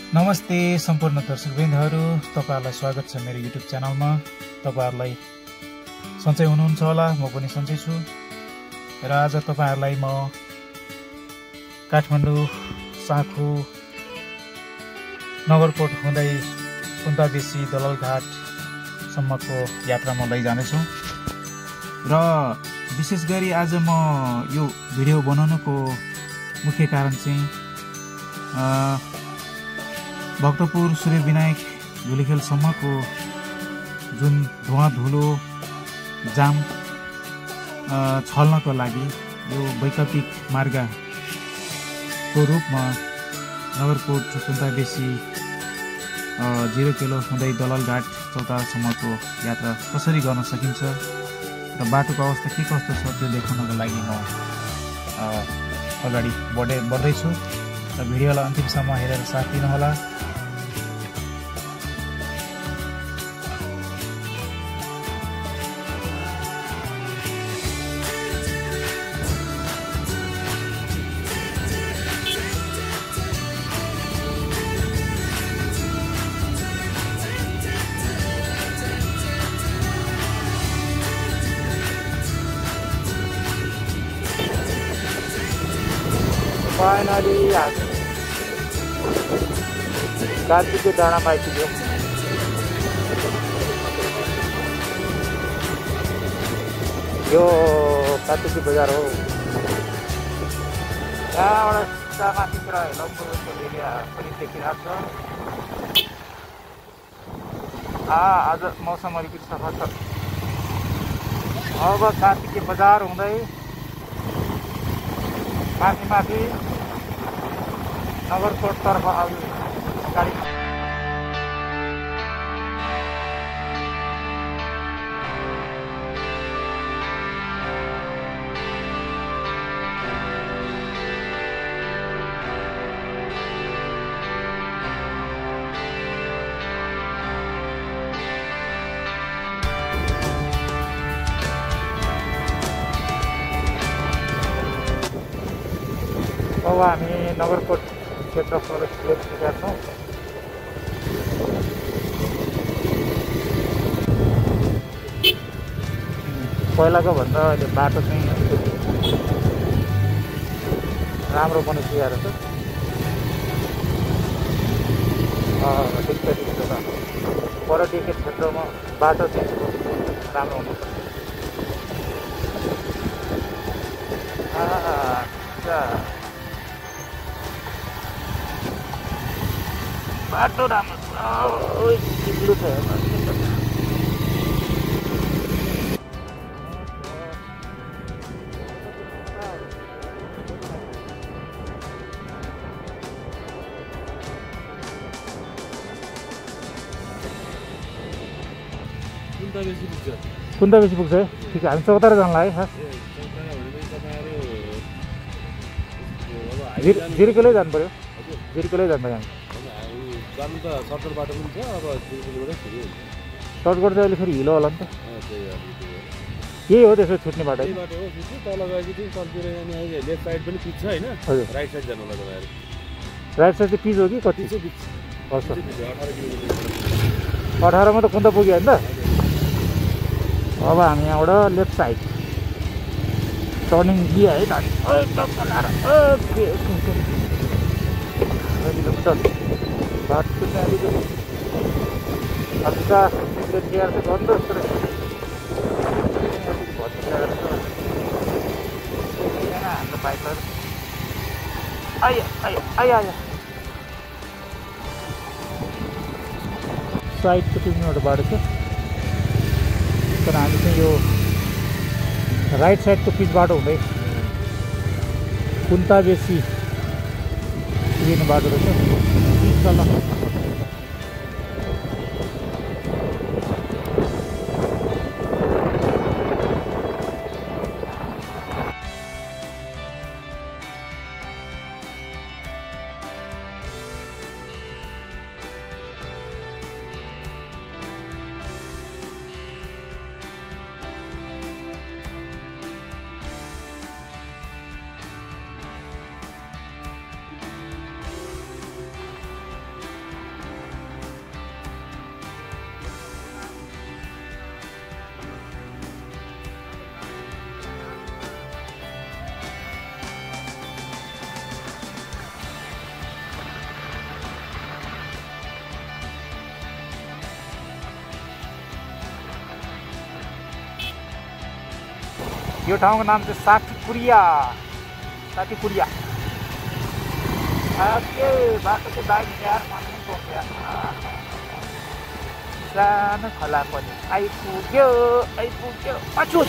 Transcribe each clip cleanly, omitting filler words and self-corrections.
नमस्ते सम्पूर्ण दर्शकवृन्दहरू, तपाईहरुलाई स्वागत छ मेरो युट्युब च्यानलमा। तपाईहरुलाई सन्चै हुनुहुन्छ होला, म पनि सन्चै छु। र आज तपाईहरुलाई म काठमाडौँ साँखु नगरकोट हुँदै कुन्ताबेसी दलालघाट सम्मको यात्रामा लैजानेछु। र विशेष गरी आज म यो भिडियो बनाउनको मुख्य कारण चाहिँ भक्तपुर सूर्यविनायक धुलीखेलसम्मको जुन धुवा धुलो जाम छल्नको लागि यो वैकल्पिक मार्गको रूपमा नगरकोट कुन्ताबेसी 0 किलो हुँदै दलालघाट चौतारासम्मको यात्रा कसरी गर्न सकिन्छ र बाटोको अवस्था के कस्तो छ त्यो देखाउनको लागि म अगाडि बढ्दैछु। र भिडियोलाई अन्तिमसम्म हेरेर साथ दिनुहोला। फाइनली कार्तिकको डाँडामा आइपुग्यो। यो कार्तिकी बजार हो। यहाँबाट माथितिर लम्बुको एरिया पनि देखिरहेको छ। आज मौसम अलिकति सफा छ। अब कार्तिकी बजार हुँदै माथि नगरकोटतर्फ अगाडि अब हामी नगरकोट क्षेत्र प्रवेश गरिसकेका छौँ। पहिलाको भन्दा अहिले बाटो चाहिँ राम्रो बनिसकेको छ। ठिक छ। पर्यटकीय क्षेत्रमा बाटो चाहिँ राम्रो हुनुपर्छ। बाटो राम्रो छ। चिप्लो छ। कुन्ताबेसी पुग्छ है। ठिक छ, हामी चौतारा जानलाई है खास 0 किलो जानु पर्यो। 0 किलो जानु पर्यो। जानु त सर्टकट बाटो पनि छ। अब 0 किलोमिटर फेरि सर्टकट चाहिँ अहिले फेरि हिलो होला नि त। यही हो त्यसो छुट्ने बाटो। यही बाटो हो छुट्ने। तल गएपछि तलतिर यहाँ लेफ्ट साइड पनि पिच छ होइन। हजुर, राइट साइड जानु होला तपाईँहरू। राइट साइड चाहिँ पिच हो कि कति चाहिँ पिच? हस् 18 किलोमिटर। 18मा त कुन्ता पुग्यो होइन त। अब हामी यहाँबाट लेफ्ट साइड टर्निङ दियो है। बाटो चाहिँ अलिकति हल्का केयर चाहिँ गर्नु जस्तो रहेछ। हाम्रो बाइकहरू आयो साइडको चाहिँ एउटा बाटो छ। तर हामी चाहिँ यो राइट साइडको पिच बाटो हुँदै कुन्ताबेसी पुगिने बाटो रहेछ। तल यो ठाउँको नाम चाहिँ साठीपुरिया। ओके, बाटो चाहिँ दामी यार, मान्नै पर्छ यार। सानो खोला पनि आइपुग्यो। अछु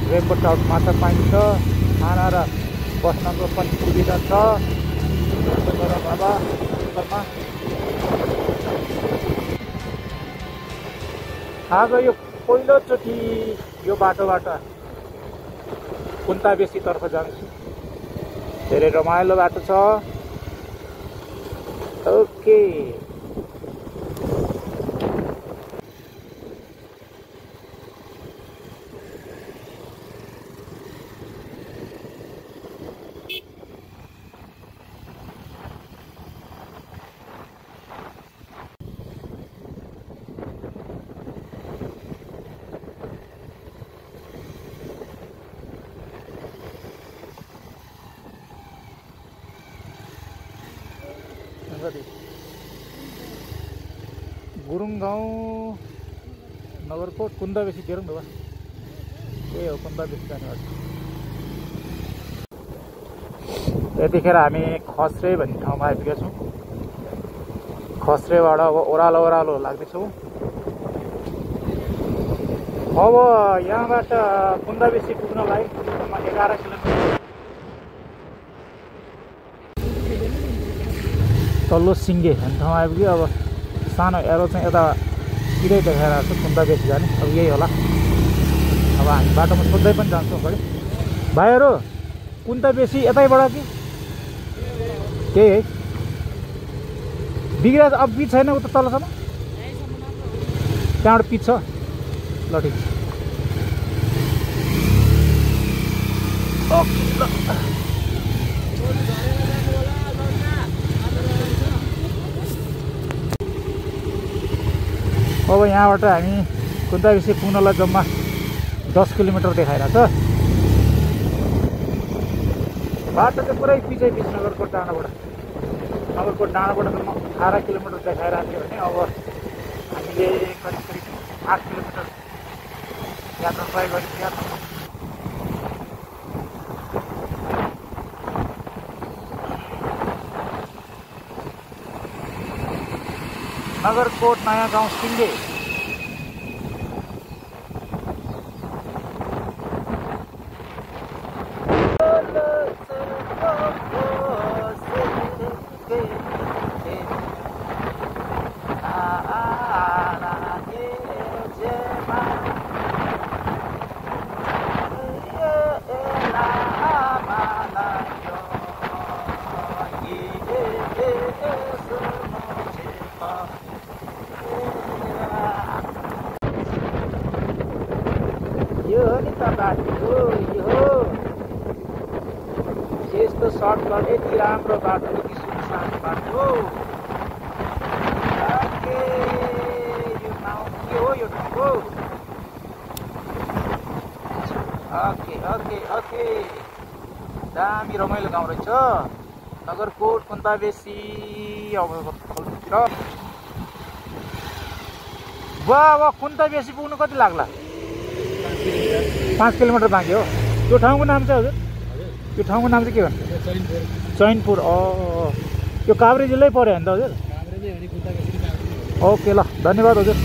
रेनको टाउट माछा पाइन्छ, खाना र बस्नको पनि सुविधा छ। बाबा आज यो पहिलोचोटि यो बाटोबाट कुन्ताबेसीतर्फ जान्छु। धेरै रमाइलो बाटो छ। ओके, गुरुङ गाउँ नगरकोट कुन्दाबेसी तेह्रौँ हो। त्यही हो कुन्दाबेसी जाने बाटो। यतिखेर हामी खस्रे भन्ने ठाउँमा आइपुगेका छौँ। खस्रेबाट अब ओह्रालो लाग्दैछौँ। अब यहाँबाट कुन्दाबेसी पुग्नलाई 11 किलोमिटर। तल्लो सिङ्गे भन्ने ठाउँ आइपुग्यो। अब सानो एरो चाहिँ यता सिधै देखाइरहेको छ कुन्ताबेसी जाने। अब यही होला। अब हामी बाटोमा सोध्दै पनि जान्छौँ अगाडि। भाइहरू, कुन्ताबेसी यतैबाट कि त्यही है? बिग्रिया अब पिच छैन उता तलसम्म? त्यहाँबाट पिच छ? ल ठिक छ। ओके, ल अब यहाँबाट हामी कुन्ताबेसी पुग्नलाई जम्मा 10 किलोमिटर देखाइरहेछ। बाटो चाहिँ पुरै पिछै नगरकोट डाँडाबाट त 18 किलोमिटर देखाइरहेको थियो भने अब हामीले करिब 8 किलोमिटर यात्रा तय गरिसकेका छौँ। नगरकोट नयाँ गाउँ सिङ्गे। यस्तो सर्टकट यति राम्रो बाटो, यति सुनसान बाटो। ओके, यो ठाउँ के हो? यो ठाउँ हो। ओके, दामी रमाइलो गाउँ रहेछ नगरकोट कुन्ताबेसी। अब खोल्तिर वाह, कुन्ताबेसी पुग्नु कति लाग्ला? 5 किलोमिटर बाँकी हो। यो ठाउँको नाम चाहिँ हजुर? यो ठाउँको नाम चाहिँ के भन्नु? चैनपुर। यो काभ्रे जिल्लै पऱ्यो होइन त हजुर? ओके, ल धन्यवाद हजुर।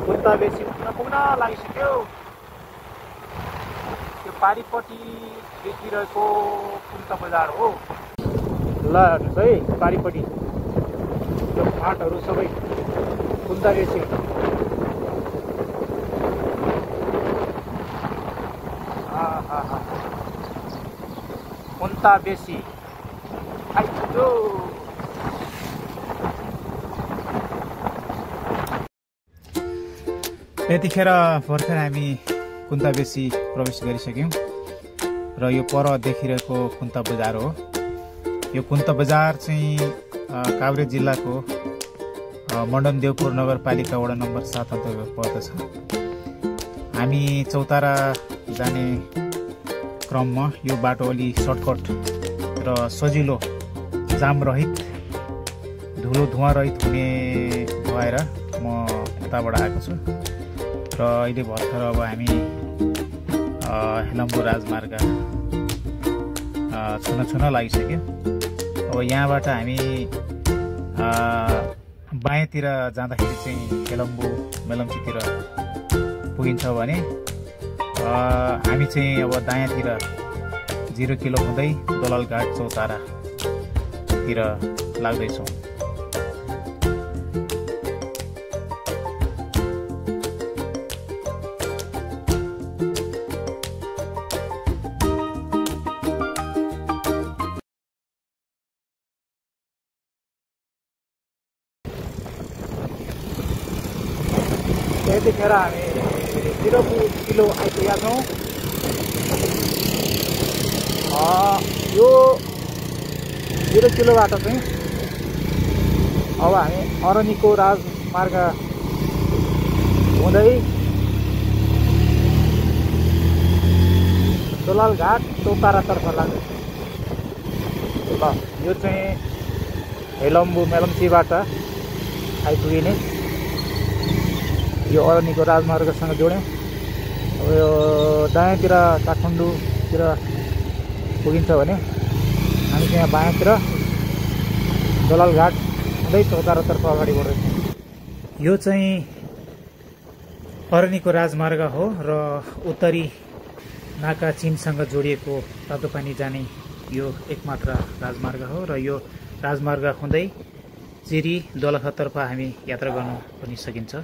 कुन्ताबेसी पुग्न लागिसक्यो। यो पारिपट्टि देखिरहेको कुन्ता बजार हो। ल हेर्नुहोस् है, पारिपट्टि यो फाँटहरू सबै कुन्ताबेसी। कुन्ताबेसी आइपुग्यो। यतिखेर भर्खर हामी कुन्ताबेसी प्रवेश गरिसक्यौँ र यो पर देखिरहेको कुन्ता बजार हो। यो कुन्ता बजार चाहिँ काभ्रे जिल्लाको मण्डनदेवपुर नगरपालिका वडा नम्बर 7 अन्तर्गत पर्दछ। हामी चौतारा जाने क्रममा यो बाटो अलि सर्टकट र सजिलो, जाम रहित, धुलो धुवा रहित हुने भएर म यताबाट आएको छु र अहिले भर्खर अब हामी हेलम्बु राजमार्ग छुन लागिसक्यो। अब यहाँबाट हामी बायाँतिर जाँदाखेरि चाहिँ हेलम्बु मेलम्चीतिर पुगिन्छ भने हामी चाहिँ अब दायाँतिर 0 किलो हुँदै दोलालघाट चौतारातिर लाग्दैछौँ। यतिखेर हामी 0 किलो आइपुगेका छौँ। यो 0 किलोबाट चाहिँ अब हामी अरनिको राजमार्ग हुँदै दोलालघाट चौतारातर्फ लाग्दैछ। ल यो चाहिँ हेलम्बु मेलम्चीबाट आइपुगिने यो अरनिको राजमार्गसँग जोड्यौँ। अब यो दायाँतिर काठमाडौँतिर पुगिन्छ भने हामी चाहिँ बायाँतिर दोलालघाट हुँदै चौतारातर्फ अगाडि बढ्दैछौँ। यो चाहिँ अरनिको राजमार्ग हो र उत्तरी नाका चीनसँग जोडिएको तातोपानी जाने यो एकमात्र राजमार्ग हो र यो राजमार्ग हुँदै चिरी दोलखातर्फ हामी यात्रा गर्न पनि सकिन्छ।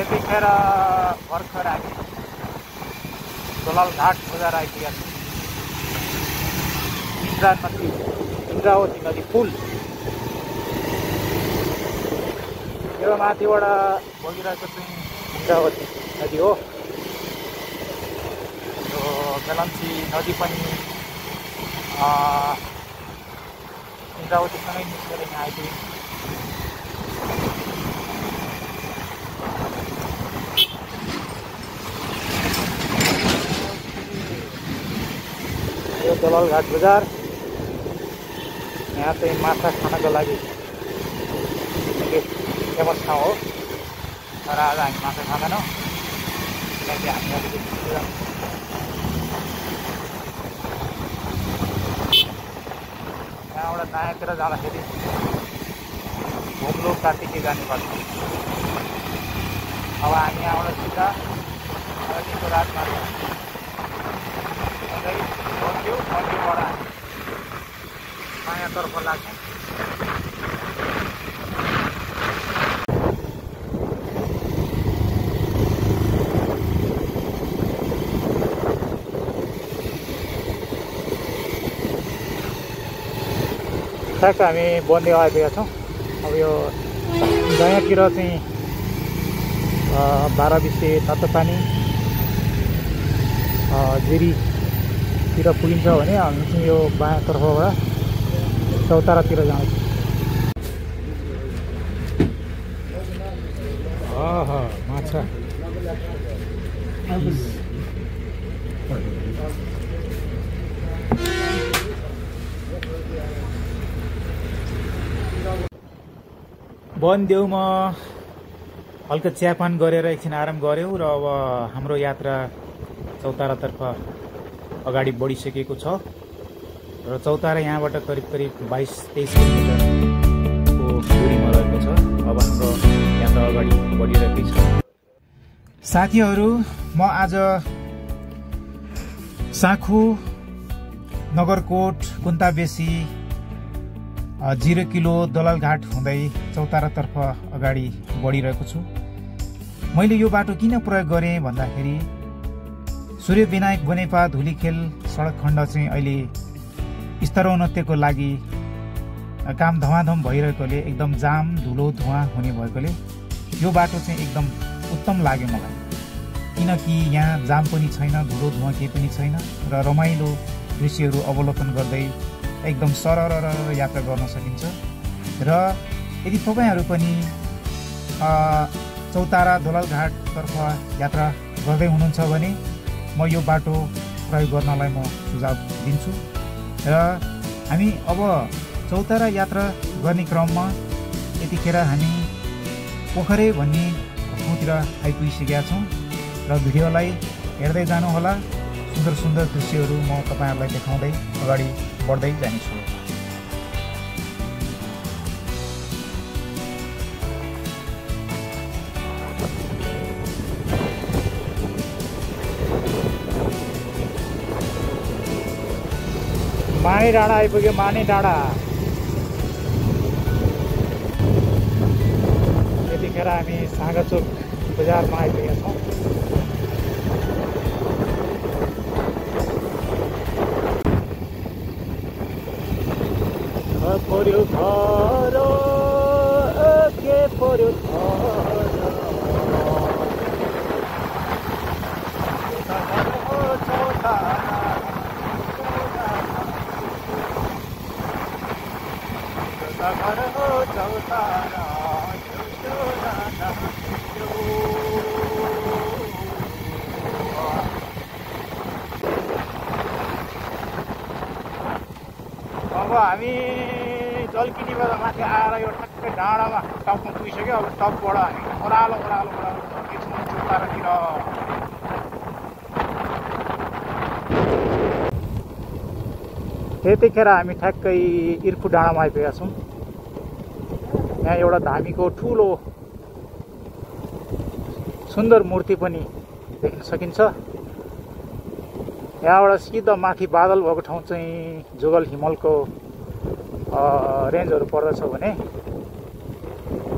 यतिखेर भर्खर हामी दोलालघाट बजार आइपुगेका छौँ। इन्द्रावती नदी पुल यो माथिबाट बगिरहेको चाहिँ इन्द्रावती नदी हो। यो मेलम्ची नदी पनि इन्द्रावतीसँगै मिलेर यहाँ आइपुग्यो। यो दोलालघाट बजार यहाँ चाहिँ माछा खानको लागि फेमस ठाउँ हो। तर आज हामी माछा खाँदैनौँ किनकि हामी यहाँबाट दायाँतिर जाँदाखेरि घुम्लो कार्तिके जानुपर्छ। अब हामी यहाँबाट सिधा अरनिको राजमार्ग मन्दिरबाट नयाँतर्फ लाग्छौँ। ठ्याक्क हामी बन्दी आइपुगेका छौँ। अब यो दायाँतिर चाहिँ 12 बिसे तातोपानी जिरीतिर पुगिन्छ भने हामी चाहिँ यो बायाँतर्फबाट चौतारातिर जाँदैछौँ। माछा वनदेउमा हल्का चियापान गरेर एकछिन आराम गऱ्यौँ र अब हाम्रो यात्रा चौतारातर्फ अगाडि बढिसकेको छ र चौतारा यहाँबाट करिब 22-23 किलोमिटरको दूरीमा रहेको छ। अब हाम्रो यात्रा अगाडि बढिरहेकै छ। साथीहरू, म आज साँखु, नगरकोट, कुन्ताबेसी 0 किलो दोलालघाट हुँदै चौतारातर्फ अगाडि बढिरहेको छु। मैले यो बाटो किन प्रयोग गरेँ भन्दाखेरि सूर्यविनायक बनेपा धुलीखेल सडक खण्ड चाहिँ अहिले स्तरोन्नतिको लागि काम धमाधम भइरहेकोले एकदम जाम धुलो धुवाँ हुने भएकोले यो बाटो चाहिँ एकदम उत्तम लाग्यो मलाई। किनकि यहाँ जाम पनि छैन, धुलो धुवाँ केही पनि छैन र रमाइलो दृश्यहरू अवलोकन गर्दै एकदम सरर यात्रा गर्न सकिन्छ। र यदि तपाईहरू पनि चौतारा दोलालघाटतर्फ यात्रा गर्दै हुनुहुन्छ भने म यो बाटो प्रयोग गर्नलाई म सुझाव दिन्छु। र हामी अब चौतारा यात्रा गर्ने क्रममा यतिखेर हामी पोखरे भन्ने ठाउँतिर आइपुगिसकेका छौँ र भिडियोलाई हेर्दै जानुहोला। सुन्दर सुन्दर दृश्यहरू म तपाईँहरूलाई देखाउँदै अगाडि बढ्दै जानेछु। माने डाँडा आइपुग्यो, माने डाँडा। यतिखेर हामी साँगाचोक बजारमा आइपुगेका छौँ। पर्यो घर के पर्यो अब हामी जलकिनीबाट माथि आएर यो ठ्याक्कै डाँडामा टपमा पुगिसक्यो। अब टपबाट हामी ओह्रालो ओह्रालो ओह्रालो झर्दैछौँ चौतारातिर। त्यतिखेर हामी ठ्याक्कै इर्खु डाँडामा आइपुगेका छौँ। यहाँ एउटा धामीको ठुलो सुन्दर मूर्ति पनि देख्न सकिन्छ। यहाँबाट सिधा माथि बादल भएको ठाउँ चाहिँ जोगल हिमलको रेन्जहरू पर्दछ भने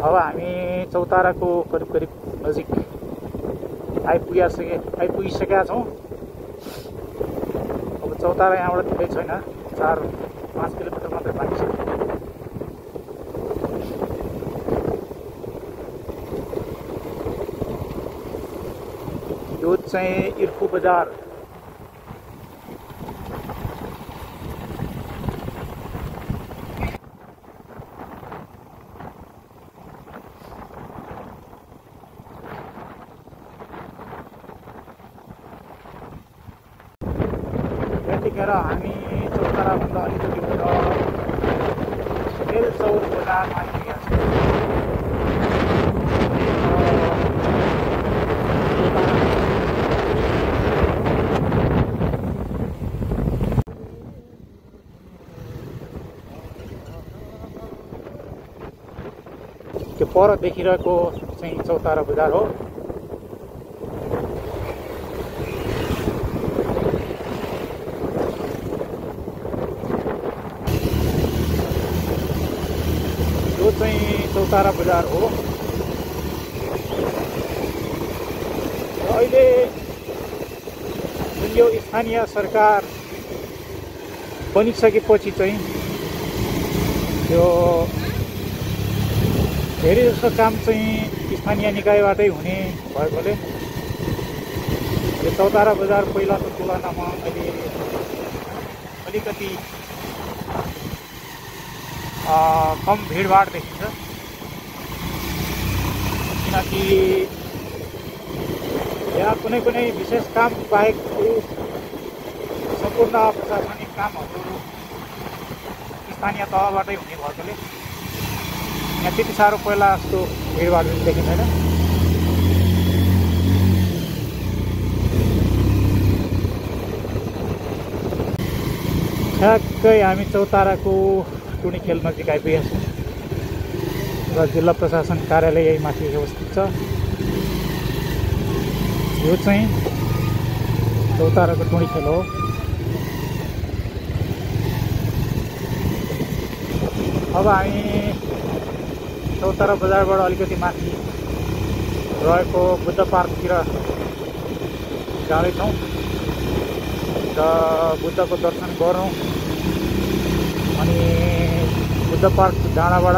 अब हामी चौताराको करिब करिब नजिक आइपुगिसकेका छौँ। अब चौतारा यहाँबाट धेरै छैन, 4-5 किलोमिटर मात्रै बाँकी छ। यो चाहिँ इर्खु बजार। यतिखेर हामी चौताराभन्दा अलिकति पर बेलचौर बजारमा आइपुगेका छौँ। त्यो पर देखिरहेको चाहिँ चौतारा बजार हो। यो चाहिँ चौतारा बजार हो। अहिले जुन यो स्थानीय सरकार बनिसकेपछि चाहिँ यो धेरै जस्तो काम चाहिँ स्थानीय निकायबाटै हुने भएकोले यो चौतारा बजार पहिलाको तुलनामा अहिले अलिकति कम भिडभाड देखिन्छ। किनकि यहाँ कुनै कुनै विशेष काम बाहेक सम्पूर्ण प्रशासनिक कामहरू स्थानीय तहबाटै हुने भएकोले यहाँ त्यति साह्रो पहिला जस्तो भिडभाड देखिँदैन। ठ्याक्कै हामी चौताराको टुनी खेल नजिक आइपुगेका छौँ र जिल्ला प्रशासन कार्यालय यही माथि अवस्थित छ। यो चाहिँ चौताराको टुनी खेल हो। अब हामी चौतारा बजारबाट अलिकति माथि रहेको बुद्ध पार्कतिर जाँदैछौँ र बुद्धको दर्शन गरौँ अनि बुद्ध पार्क डाँडाबाट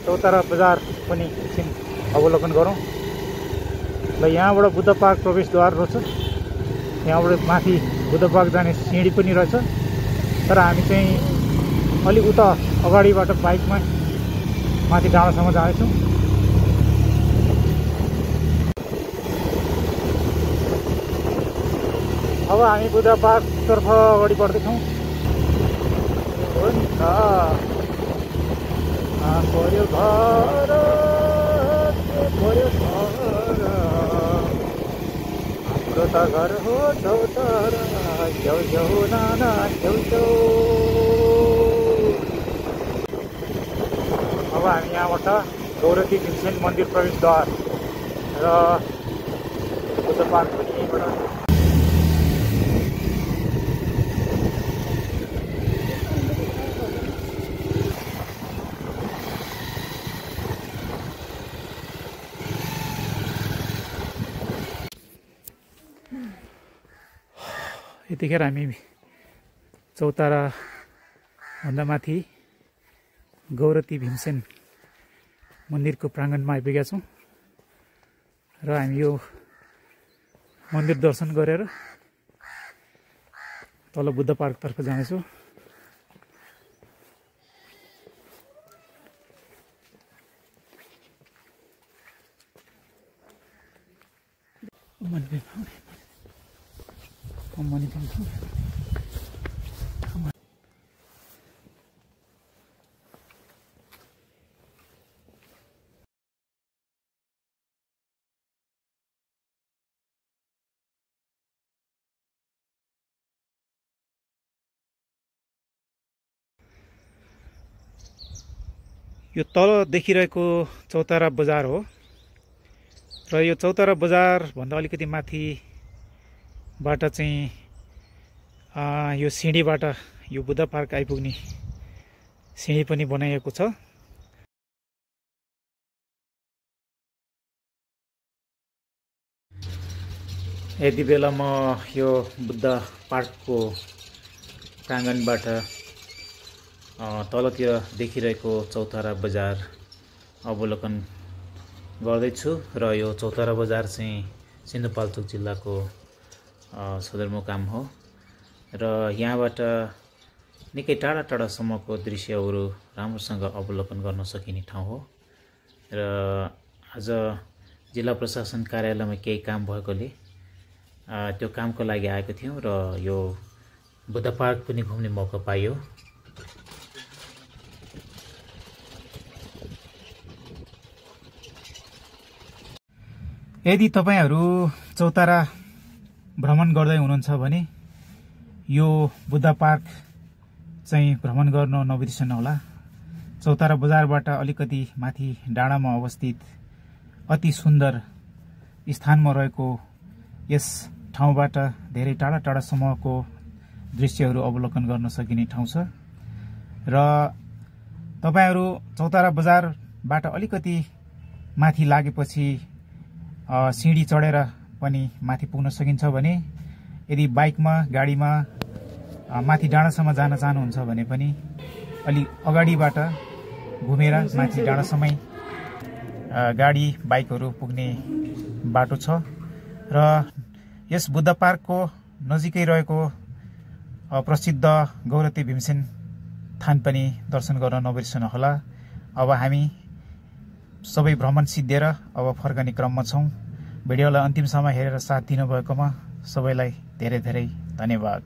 चौतारा बजार पनि एकछिन अवलोकन गरौँ। र यहाँबाट बुद्ध पार्क प्रवेशद्वार रहेछ। यहाँबाट माथि बुद्ध पार्क जाने सिँढी पनि रहेछ। तर हामी चाहिँ अलिक उता अगाडिबाट बाइकमा माथि डाँडासम्म जाँदैछौँ। अब हामी बुद्ध पार्कतर्फ अगाडि बढ्दैछौँ। हुन्छ पर्यो घर के पर्यो घर हाम्रो त घर हो चौतारा छेउ छेउ नाना छेउ छेउ। अब हामी यहाँबाट गौरती भीमसेन मन्दिर प्रवेशद्वार र बुद्ध पार्क पनि यहीँबाट। यतिखेर हामी चौतारा भन्दा माथि गौरती भीमसेन मन्दिरको प्राङ्गणमा आइपुगेका छौँ र हामी यो मन्दिर दर्शन गरेर तल बुद्ध पार्कतर्फ जानेछौँ। यो तल देखिरहेको चौतारा बजार हो र यो चौतारा बजार भन्दा अलिकति माथिबाट चाहिँ यो सिँढीबाट यो बुद्ध पार्क आइपुग्ने सिँढी पनि बनाइएको छ। यति बेला म यो बुद्ध पार्कको प्राङ्गणबाट तलतिर देखिरहेको चौतारा बजार अवलोकन गर्दैछु र यो चौतारा बजार चाहिँ सिन्धुपाल्चोक जिल्लाको सदरमुकाम हो र यहाँबाट निकै टाढा टाढासम्मको दृश्यहरू राम्रोसँग अवलोकन गर्न सकिने ठाउँ हो र आज जिल्ला प्रशासन कार्यालयमा केही काम भएकोले त्यो कामको लागि आएको थियौँ र यो बुद्ध पार्क पनि घुम्ने मौका पाइयो। यदि तपाईहरू चौतारा भ्रमण गर्दै हुनुहुन्छ भने यो बुद्ध पार्क चाहिँ भ्रमण गर्न नबिर्सनुहोला। चौतारा बजारबाट अलिकति माथि डाँडामा अवस्थित अति सुन्दर स्थानमा रहेको यस ठाउँबाट धेरै टाढा टाढासम्मको दृश्यहरू अवलोकन गर्न सकिने ठाउँ छ र तपाईहरू चौतारा बजारबाट अलिकति माथि लागेपछि सिँढी चढेर पनि माथि पुग्न सकिन्छ भने यदि बाइकमा गाडीमा माथि डाँडासम्म जान चाहनुहुन्छ भने पनि अलि अगाडिबाट घुमेर माथि डाँडासम्मै गाडी बाइकहरू पुग्ने बाटो छ र यस बुद्ध पार्कको नजिकै रहेको प्रसिद्ध गौरती भीमसेन थान पनि दर्शन गर्न नबिर्सनुहोला। अब हामी सबै भ्रमण सिद्धिएर अब फर्कने क्रममा छौँ। भिडियोलाई अन्तिमसम्म हेरेर साथ दिनुभएकोमा सबैलाई धेरै धेरै धन्यवाद।